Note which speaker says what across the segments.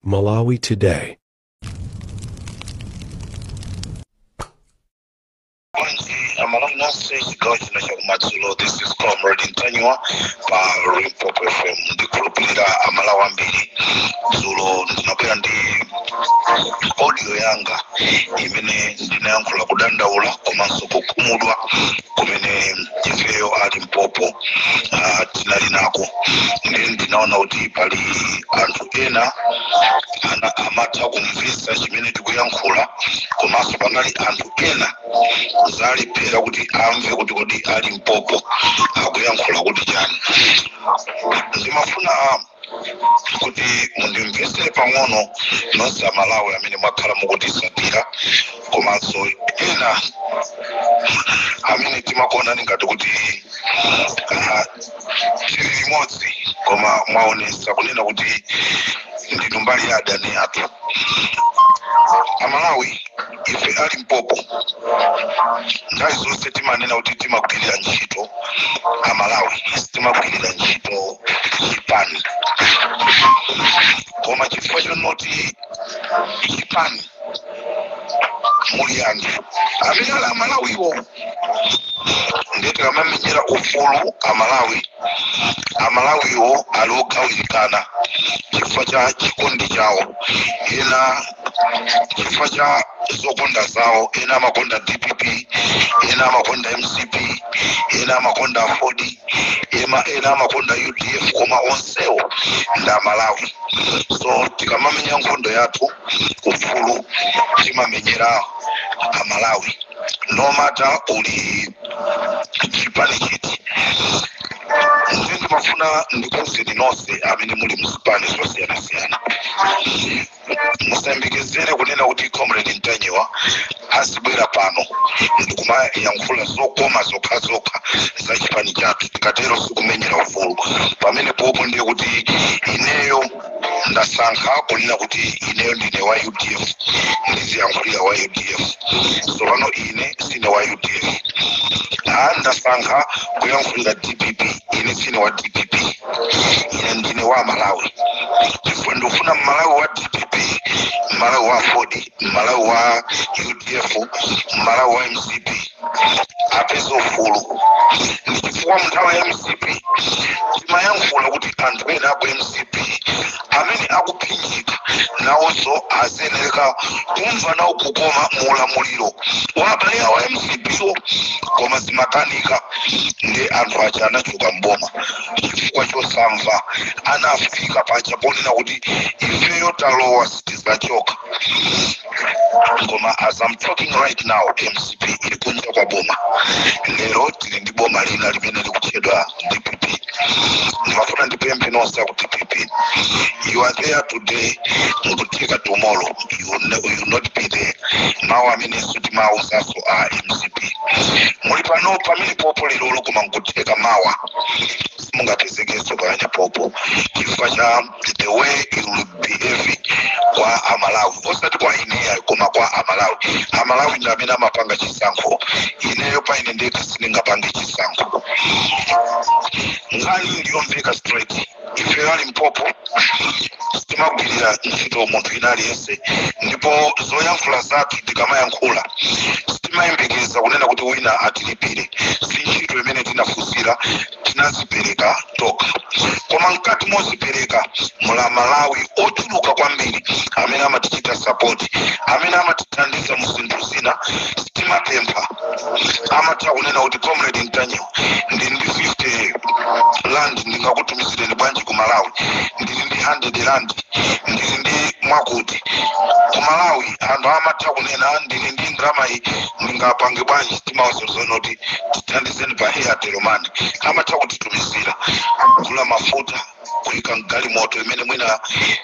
Speaker 1: Malawi Today.
Speaker 2: Bwanji Amalawi nonse, chigawo chino chakumadzulo? This is Comrade Ntanyiwa pa Limpopo FM. Ndikhulupirira Amalawi ambiri, dzulo ndinabwera ndi audio yanga imene ndinayankhula kudandaula komanso kukhumudwa kumene ifeyo a Limpopo tinali nako. Ndi ndinaona kuti pali anthu ena ana amatha kumvesa chimene tikuyankhula, komanso panali anthu ena zalephera kuti amve kuti kodi a Limpopo akuyankhula kuti chani. Ndimafuna kuti mundimvesere pang'ono nonse Amalawi amene mwakhala mukutisatira, komanso ena amene timakuonani ngati kuti tili limodzi, koma mwaonesa kunena kuti ndinu mbali ya adani athu. Amalawi, ife a Limpopo nthawi zonse timanena kuti timagwirira ntchito Amalawi, timagwirira ntchito chipani. Koma chifukwa chonoti chipani muli anthu amene ali Amalawiwo, ndiye tikamamenyera ufulu Amalawi, Amalawiwo ali ogawikana chifukwa cha chikondi chawo, ena chifukwa cha zokonda zawo. Ena amakonda DPP, ena amakonda MCP, ena amakonda AFORD, ena amakonda UDF, koma onsewo ndi Amalawi. So tikamamenya nkhondo yathu ufulu, timamenyera Amalawi, no matter uli chipani chiti. Ndiye ndimafuna ndikuwuzeni nonse amene muli muzipani zosiyanasiyana, musayembekezere kunena kuti Comrade Ntanyiwa azibwera pano ndikumayankhula zokoma zokhazokha za chipani chathu. Tikatero sikumenyera ufulu pamene popo. Ndiye kuti ineyo ndasankha kunena kuti ineyo ndine wa UDF, ndiziyankhulira wa UDF. Tsopano ine sine wa UDF. Ndasankha kuyankhulira DPP, ine sine wa DPP. Ine ndine wa Malawi, chifukwa ndikufuna Mmalawi wa DPP, Mmalawi wa AFORD, Mmalawi wa UDF, Mmalawi wa MCP apeze ufulu. Ndi chifukwa munthawi ya MCP timayankhula kuti anthu ena aku MCP amene akuphinjika nawonso azenereka kumva nawo kukoma muulamuliro wa abale awo MCP wo, koma zimakanika. Ndi anthu aja anachoka mboma chifukwa chosamva. Anafika paja ponena kuti ifeyo talowa, sitizachoka. Koma as I'm talking right now, MCP ili kunja kwa boma. Lero tili ndi boma lina limene likutchedwa DPP. Ndimafuna ndipemphe nonse aku DPP, you are there today, mukutheka tomorrow you will not be there. Mawu amenenso timawuzaso a MCP, muli pano pamene popo lerolo, koma nkutheka mawa simungapezekenso pamene popo chifukwa cha the way you will behave kwa Amalawi, osati kwa ineya, koma kwa Amalawi. Amalawi ndi amene amapanga chisankho. Ineyo pa ine ndekha sindingapange chisankho. Nkhani ndiyomveka straight. Ife a Limpopo timagwirira ntchito munthu ina aliyense, ndipo zoyankhula zathu tikamayankhula sitimayembekeza kunena kuti wina atilipire. Si ntchito imene tinafunsira, tinazipereka tokha. Koma mkati mozipereka mula Malawi ochuluka kwambiri amene amatichita support, amene amatithandiza mu zinthu zina sitimapempha. Amatha kunena kuti, "Comrade Ntanyiwa, ndili ndi 50 rand, ndingakutumizireni bwanji ku Malawi? Ndili ndi 100 rand, ndili ndi mwakuti ku Malawi." Anthu amatha kunena, "Ndili ndi ndalama iyi, ndingapange bwanji?" Timawazozona kuti tithandizeni pa Airtel Money. Amatha kutitumizira kugula mafuta, kuyika mgalimoto imene mwina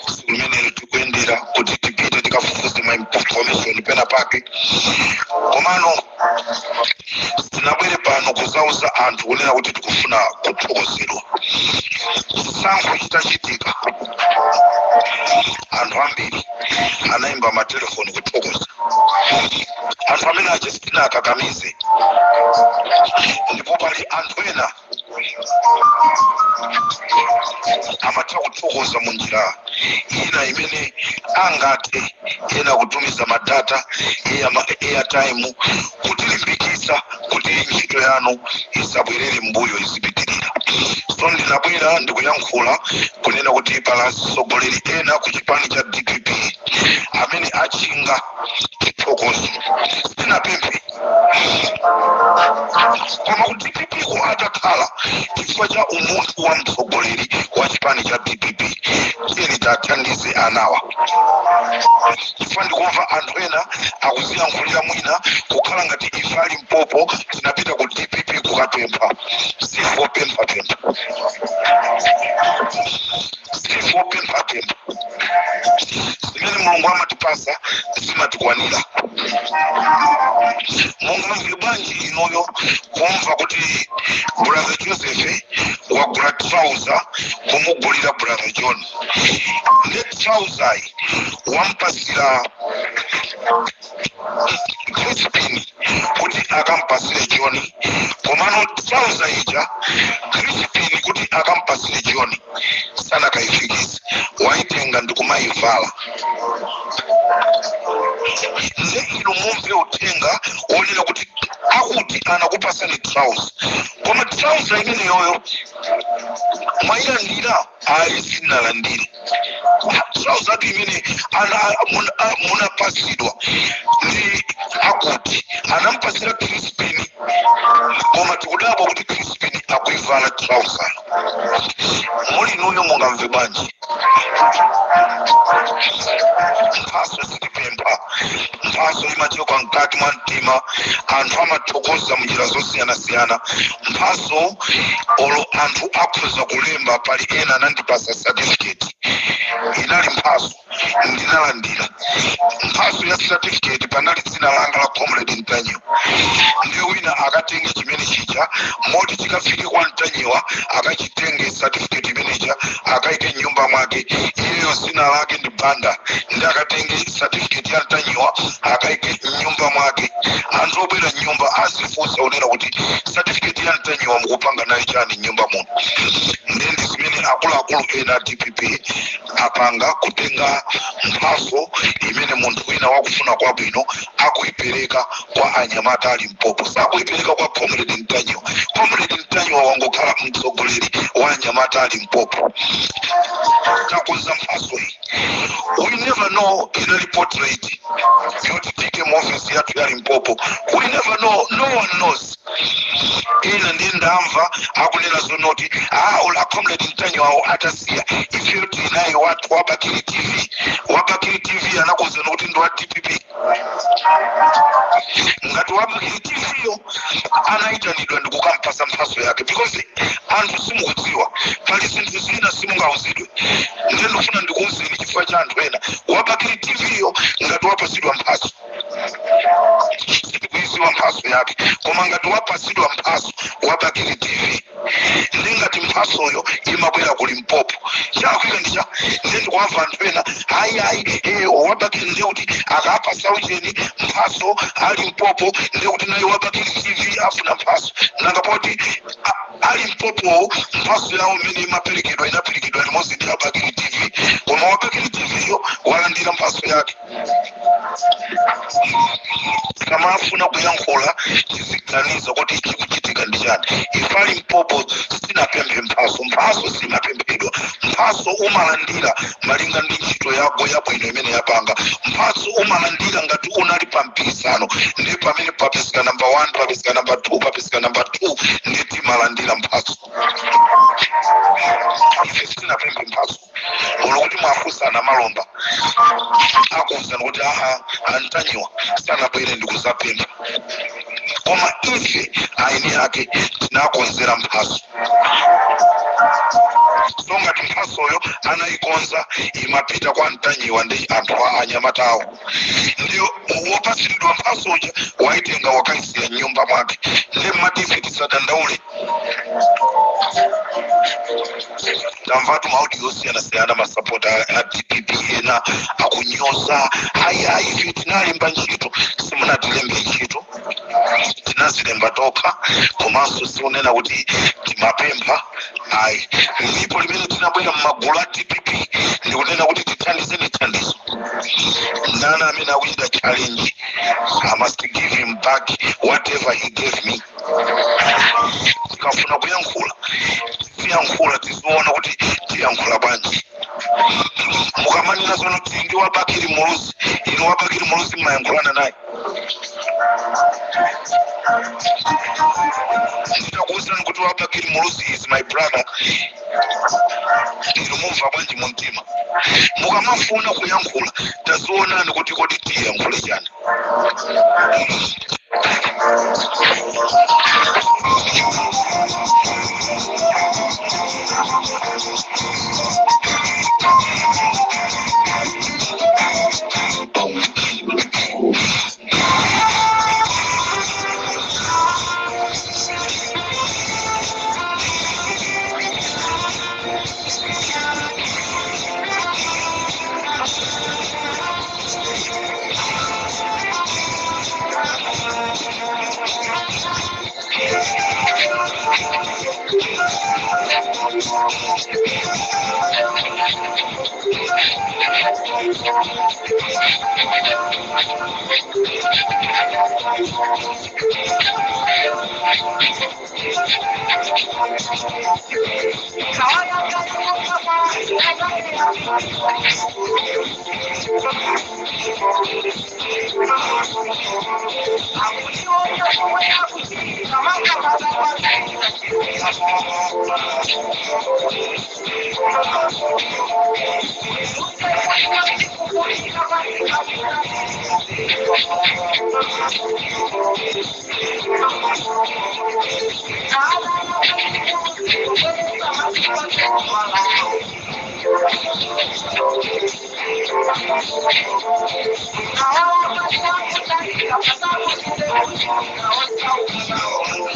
Speaker 2: tsiku limenelo tikuyendera kuti tipite tikafufuze ma information pena pake. Komano tinabwere pano kuzauza anthu kunena kuti tikufuna kuthokozedwa. Chisankho chitachitika, anthu ambiri anayimba matelefoni kuthokoza. Anthu amene aja sitinakakamize, ndipo pali anthu ena Amatha kuthokoza mu njira ina imene angathe, ena kutumiza ma data, airtime, kutilimbikitsa kuti ntchito yanu isabwerere mbuyo, izipitirira. So ndinabwera ndikuyankhula kunena kuti pala atsogoleri ena ku chipani cha DPP amene achinga chithokozo. Sitinapemphe, koma ku DPP ko atakhala, chifukwa cha umunthu wa mtsogoleri wa chipani cha DPP, tiyeni tathandize anawa, chifukwa ndikumva anthu ena akuziyankhulira mwina kukhala ngati ife a Limpopo tinapita ku DPP kukapempha. Sifopemphapempha, sifopemphapempha. Zimene Mulungu amatipasa zimatikwanira. Mungamve bwanji inuyo kumva kuti Brother Joseph wagula trouser kumugulira Brother John, ndi trouser wampasira Crispin kuti akampasire John, komano trouser ija Crispin kuti akampasire John sanakayifikise, waitenga ndikumayivala? Nde inu mumve uthenga wonena kuti akuti anakupasani trouser, koma trouser imeneyoyo mwayilandira? Ayi, sinalandire trouser atu imene munapasidwa ndi akuti anampasira Crispin, koma tikudabwa kuti Crispin akuivala trouser. Muli inuyo mungamve bwanji? Mphaso sitipempha, mphaso imachoka mkati mwa mtima. Anthu amathokoza munjira zosiyanasiyana. Mphaso olo anthu akhoza kulemba, pali ena anandipasa certificate, inali mphaso, ndinalandira mphaso ya certificate, panali dzina langa la Comrade Ntanyiwa. Ndiye wina akatenge chimene chija moti chikafike kwa Ntanyiwa, akachitenge certificate imeneja akaike nyumba mwake, iyeyo zina lake ndi Banda, ndi akatenge certificate ya Ntanyiwa akaike nyumba mwake, anthu obwera nyumba azifunsa unena kuti certificate ya Ntanyiwa mukupanga nayo chani nyumba muno? Ndiye ndi zimene akuluakulu ena a DPP apanga, kutenga mphaso imene munthu wina wakufuna kwabwino akuipereka kwa anyamata a Limpopo. Sakuipereka kwa Comrade Ntanyiwa. Comrade Ntanyiwa wangokhala mtsogoleri wa anyamata a Limpopo. Takonza mphaso iyi, we never know, inali portrait yoti tike mu office yathu ya Limpopo. We never know, no one knows. Ina ndiye ndamva akunena zonoti, ah, ula Comrade Ntanyiwawo atasiya, ifeyo tili naye wathu wa Bakili TV. Wa Bakili TV anakuwuzani kuti ndi wa DPP? Ngati wa Bakili TV yo anayitanidwa ndikukampasa mphaso yake, because anthu simukudziwa, pali zinthu zina simungauzidwe. Ndiye ndikufuna ndikuwuzeni chifukwa cha anthu ena. Wa Bakili TV yo ngati wapasidwa mphaso, sitikuiziwa mphaso yake, koma ngati wapasidwa mphaso wa Bakili TV, ndi ngati mphasoyo imabwera ku Limpopo, chakwika ndicha. Ndiye ndikuwamva anthu ena, hayi hayi, wa Bakili ndiye kuti akapasa ucheni mphaso a Limpopo, ndiye kuti naye wa Bakili TV afuna mphaso. Nanga poti a Limpopo mphaso yawo imene imaperekedwa inaperekedwa limodzi ndi a Bakili TV, koma wa Bakili TV yo walandira mphaso yake. Tikamafuna kuyankhula tiziganiza kuti chikuchitika ndi chani. Ife a Limpopo sitinapemphe mphaso. Mphaso simapemphedwa. Mphaso umalandira malinga ndi ntchito yako yabwino imene yapanga. Mphaso umalandira ngati unali pa mpikisano, ndi pamene papezeka number 1, papezeka number 2, papezeka number 2, ndi timalandira mphaso. Ife sitinapemphe mphaso. Olo kuti mwafunsana malomba, akuwuzani kuti aha, a Ntanyiwa sanabwere ndikuzapempha, koma ife aini ake tinakonzera mphaso. So ngati mphasoyo anayikonza imapita kwa Ntanyiwa ndi anthu a anyamata awo, ndiyo wopasiridwa mphasoja waitenga wakaisiya mnyumba mwake, ndi mmati ife tisadandaule? Tamvatu ma audio osiyanasiyana, masapota a DPP ena akunyoza, hayi hayi, ife tinalemba ntchito. Simunatilembe ntchito. Tinazilemba tokha, komanso sikunena kuti timapempha, ayi. Ndipo limene tinabwera m'magulu a DPP ndikunena kuti tithandizeni thandizo. Ndani amene akuchita challenge? I must give him back whatever he gave me. Tikafuna kuyankhula, tiyankhula, tiziona kuti tiyankhula bwanji. Mukamanena zono tili ndi wabakiri Muluzi, inu wabakiri Muluzi mmayankhulana naye? Nditakuwuzani kuti wabakiri Muluzi is my brother, inu mumva bwanji mumtima? Mukamafuna kuyankhula, tazionani kuti kodi tiyankhule chani.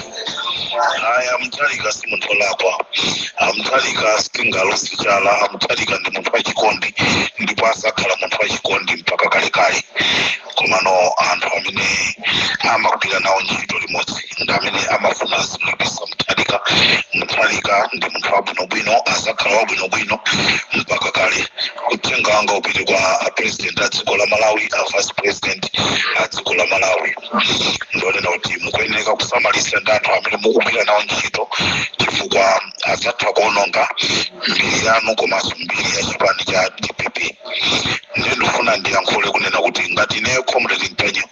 Speaker 2: Aya, Mutharika si munthu olakwa. Amutharika sitingaloze chala. Amutharika ndi munthu wachikondi, ndipo azakhala munthu wachikondi mpaka kalekale. Komano anthu amene amagwira nawo ntchito limodzi ndi amene amafuna zimulipisa Mutharika. Mutharika ndi munthu wabwinobwino, azakhala wabwinobwino mpaka kale. Uthenga wanga upite kwa a president a dziko la Malawi, a vice president a dziko la Malawi, ndionena kuti mukuyeneka kusamalisa ndi anthu amene mukugwira nawo ntchito, chifukwa adzatha kuononga mbiri yanu komanso mbiri ya chipani cha DPP. Ndiye ndifuna ndiyankhule kunena kuti ngati ineyo Comrade Mtanyiwa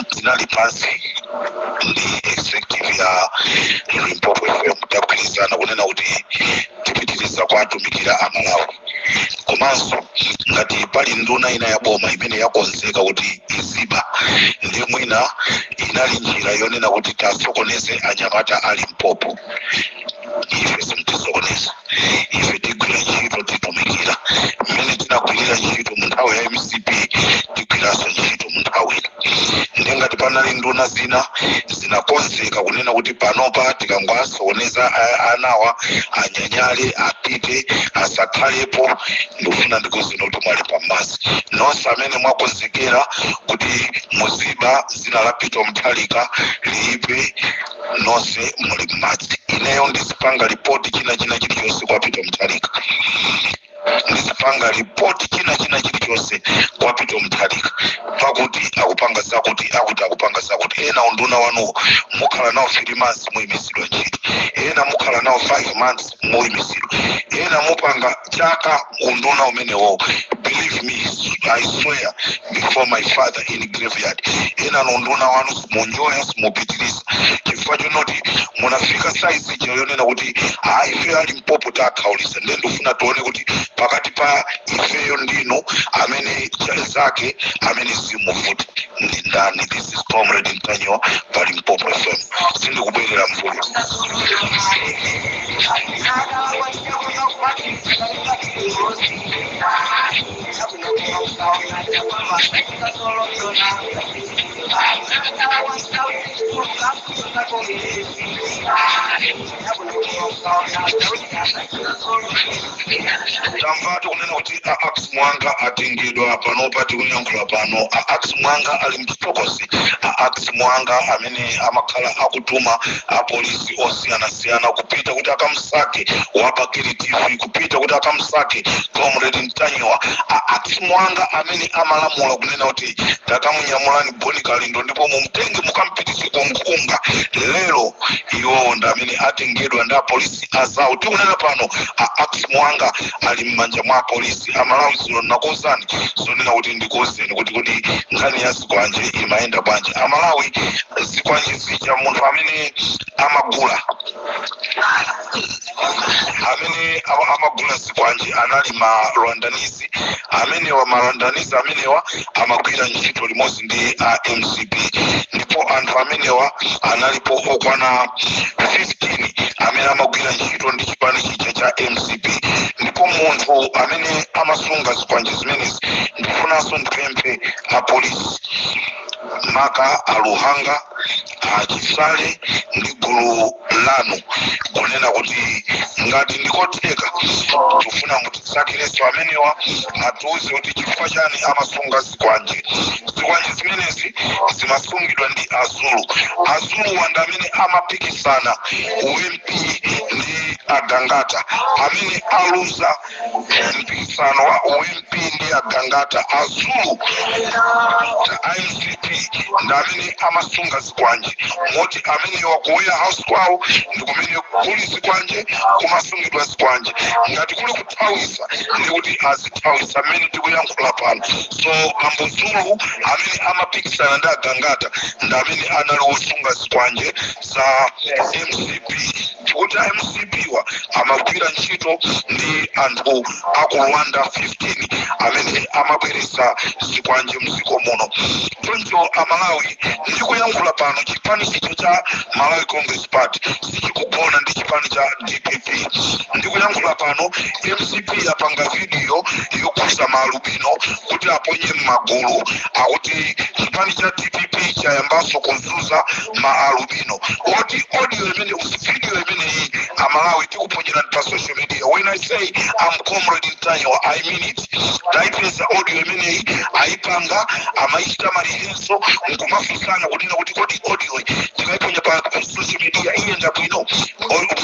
Speaker 2: tinali pansi ndi executive ya Limpopo FM, tagwirizana kunena kuti tipitiriza kuatumikira Amalawi. Komanso ngati pali nduna ina ya boma imene yakonzeka kuti iziba, ndi mwina inali njira yonena kuti tasokoneze anyamata a Limpopo, ife simutisokoneza. Ife tigwira ntchito, titumikira. Mmene tinagwirira ntchito mu nthawi ya MCP, tigwiranso ntchito mu nthawi ino. Ndiye ngati panali nduna zina zinakonzeka kunena kuti panopa tikangwasokoneza anawa anyanyale, apite, asakhalepo, ndikufuna ndikuuzeni kuti mwali pamasi. Nonse amene mwakonzekera kuti muziba zina la Peter Mutharika liipe, nonse muli m'madzi. Ineyo ndizipanga ripoti china china chilichonse kwa Peter Mutharika, ndizipanga ripoti china china chilichonse kwa Peter Mutharika, pakuti akupanga zakuti, akuti akupanga zakuti. Ena unduna wanuwo mukhala nawo 3 months, muyimisidwa ntchito. Ena mukhala nawo 5 months, muyimisidwa. Ena mupanga chaka unduna umenewo. Believe me, I swear before my father in graveyard, ena unduna wanu simunjoya, simupitiriza, chifukwa chonoti munafika saizi ija yonena kuti hayi, ife a Limpopo takhaulisa. Ndiye ndifuna tione kuti pakati pa ifeyo ndinu, amene zake amene zimuvuti ndi ndani. This is Comrade Mtanyiwa pa Limpopo FM. Sindikubwerera mvuyo. Tamvatu kunena kuti a Ax Mwanga atengedwa. Panopa tikuyankhula pano, a Ax Mwanga ali mchitokosi. A Ax Mwanga amene amakhala akutuma apolisi osiyanasiyana kupita kuti akamsake wa Bakili TV, kupita kuti akamsake Comrade Mtanyiwa. A Ax Mwanga amene amalamula kunena kuti takamunyamulani Boni Kalindo ndipo mumtenge mukampitise kunkhunga, lero iwowo ndi amene atengedwa ndi apolisi azawo. Tikunena pano, a Ax Mwanga ali m'manja mwa apolisi. Amalawi, zino nakozani zonena kuti ndikuwuzeni kuti nkhani ya zikwanje imayenda bwanji. Amalawi, zikwanje zija, munthu amene amagula, amene amagula zikwanje anali ma Rwandanese. Amenewa, ma Rwandanese amenewa, amagwira ntchito limodzi ndi a MCP, ndipo anthu amenewa analipo okwana 15 amene amagwira ntchito ndi chipani chija cha MCP. Ndipo munthu amene amasunga zikwanje zimenezi, ndifunanso ndipemphe apolisi, maka aluhanga, achisale ndi gulu lanu, kunena kuti ngati ndikotheka, tifuna mutisakirenso amenewa, atiuze kuti chifukwa chani amasunga zikwanje. Zikwanje zimenezi zimasungidwa ndi Azulu. Azulu wanda amene amapikisana uMP ndi Agangata, amene aluza mpikisano wa uMP ndi Agangata. Azulu a MCP ndi amene amasunga zikwanje, moti amenewa ku warehouse kwawo ndi kumene kuli zikwanje, kumasungidwa zikwanje. Ngati kuli kuthawisa, ndi kuti azithawisa mmene tikuyankhula pano. So bambo Zulu amene amapikisana ndi Agangata ndi amene anali wosunga zikwanje za MCP, tikuti MCP wa amagwira ntchito ndi anthu aku Rwanda 15 amene amabweretsa zikwanje mdziko muno. Choncho Amalawi, ndikuyankhula pano, chipani chija cha Malawi Congress Party sichikugona ndi chipani cha DPP. Ndikuyankhula pano, MCP yapanga video yokhuza maalubino kuti aponye m'magulu, akuti chipani cha DPP chayambanso kuzuza maalubino. Oti audio imene, video imeneyi, Amalawi, tikuponyerani pa social media. When I say I'm Comrade Mtanyiwa, I mean it. Taipeza audio imeneyi, ayipanga, amayita malihenso nkumafunsana kunena kuti kodi audio tikaiponya pa social media iyenda bwino?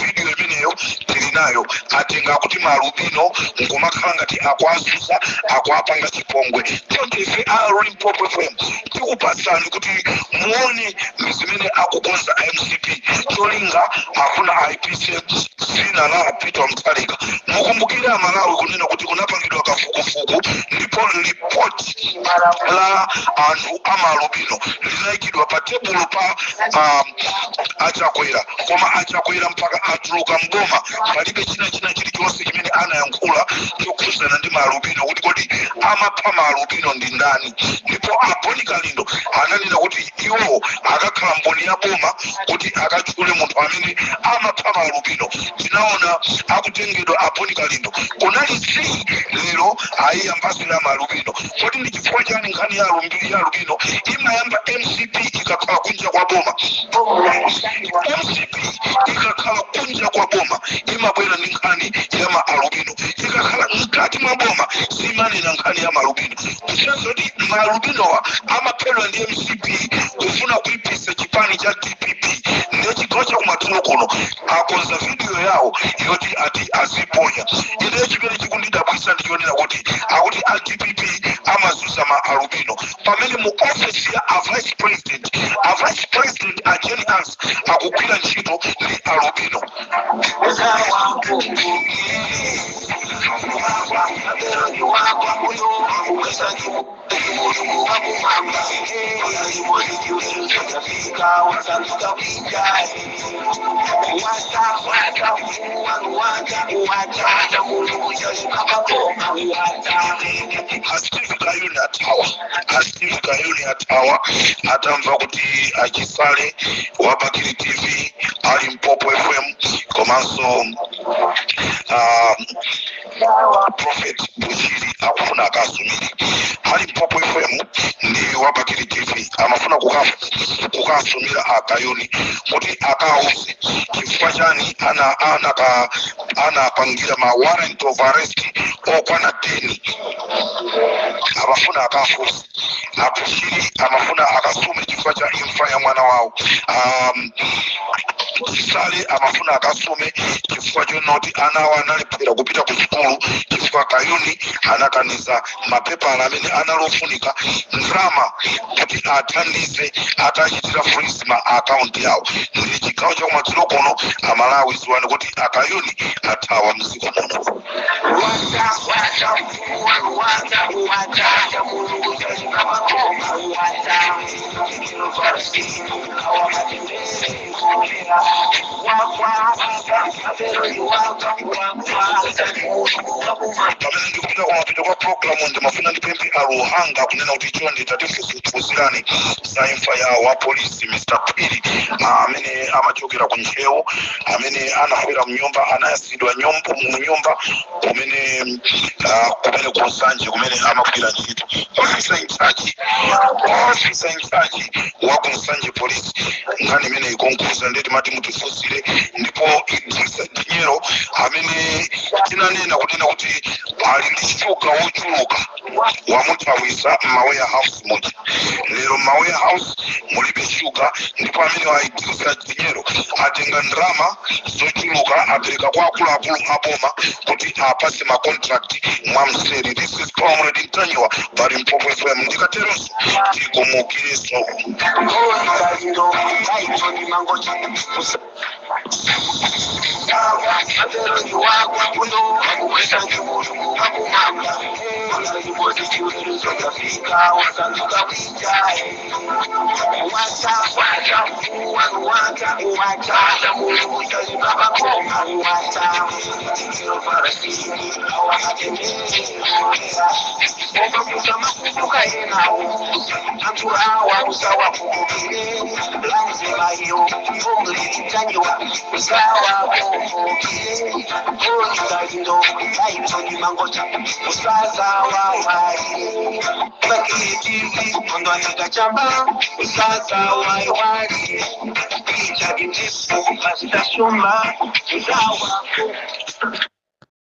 Speaker 2: Video imeneyo tili nayo. Atenga kuti maalubino nkumakhala ngati akuazuza, akuapanga chipongwe. Choncho ife a Limpopo FM tikupasani kuti muone zimene akukonza MCP. Cholinga afuna aipise dzina la Peter Mutharika. Mukumbukire Amalawi kunena kuti kunapangidwa kafukufuku, ndipo ripoti la anthu amalubino linayikidwa pa tebulo pa Achakwera. Koma Achakwera mpaka atuluka mboma, palibe china chilichonse chimene anayankhula chokhuzana ndi maalubino, kuti kodi amapha maalubino ndi ndani. Ndipo Aboni Kalindo ananena kuti iwo akakhala mboni ya boma kuti akatchule munthu amene amapha maalubino. Tinaona akutengedwa Aboni Kalindo, kunali si lero ayiyambaso ya maalubino. Kodi ndi chifukwa chani nkhani ya alubino imayamba MCP ikakhala kunja kwa boma? MCP ikakhala kunja kwa boma imabwera ndi nkhani ya maalubino, ikakhala mkati mwa boma simanena nkhani ya maalubino. Kusenza kuti maalubinowa amaphedwa ndi MCP kufuna kuipisa chipani cha DPP. Ndiye chigawo chakumadzulo kuno akonza video yawo yoti ati aziponya. Ineyo chimene chikundidabwisa ndichonena kuti akuti a DPP amazuza ma alubino, pamene mu office ya a vice president, a vice president a Jane Ansah akugwira ntchito ndi alubino. A Steve Kayuni athawa. A Steve Kayuni athawa atamva kuti Achisale wa Bakili TV, ali Mpopo FM, komanso Prophet Bushiri akufuna akasumire. A Limpopo FM ndi wa Bakili TV amafuna kukasumira akayuni kuti akauze chifukwa chani anapangira ma warrant of arrest okwana 10. Amafuna akafusi apushiri, amafuna akasume chifukwa cha imfa ya mwana wawo. Chisale amafuna akasume chifukwa chonoti ana awo analephera kupita ku sukulu chifukwa Kayuni anakaniza mapepala amene analofunika ndalama kuti athandize, atachitira freeze ma account yawo. Ndi chigawo chakumadzulo kuno. Amalawi, ziwani kuti akayuni athawa mdziko muno.
Speaker 1: Wata wata wata wata mulungu chachikapakoma wata wakwa wakwa.
Speaker 2: Pamene ndikupita kumapeto kwa programu, ndimafuna ndipemphe aluhanga kunena kuti chonde tatifufuzirani za imfa ya wa polisi Mr Phiri, amene amachokera ku Ntcheu, amene anafera mnyumba, anayasidwa nyumba mu nyumba kumene ku Nsanje kumene amagwira ntchito. Officer in charge wa ku Nsanje Police, nkhani imene ikunkhuza, ndeti mati mutifuzire. Ndipo Idrisa Dinyero amene tinanena kunena kuti ali ndi shuga wochuluka, wamuthawisa mma warehouse muja. Lero mma warehouse mulibe shuga, ndipo amene wa Idrisa Dinyero atenga ndalama zochuluka, apereka kwa akuluakulu aboma kuti apase ma contract mwamseri. This is Comrade Ntanyiwa pa Limpopo FM. Ndikateronso tikumukireso.
Speaker 1: Kalindo aitoni mangochi wakwa kuno akukwesa ndi mulungu kakumanga limodzi chiweruzo chafika wasanduka bwinja wata wata wata wata mulungu chazipapakoma wata farasini omakuta makutuka yenawo anthu awa usawakumbukire lanzimayo omuliritanyiwa usawakumbukire onikalindo aitoni mangocha usazawawalire Bakili TV ondwanikachamba usazawaiwalire Richard Ndipo Pastor Shuma usawa.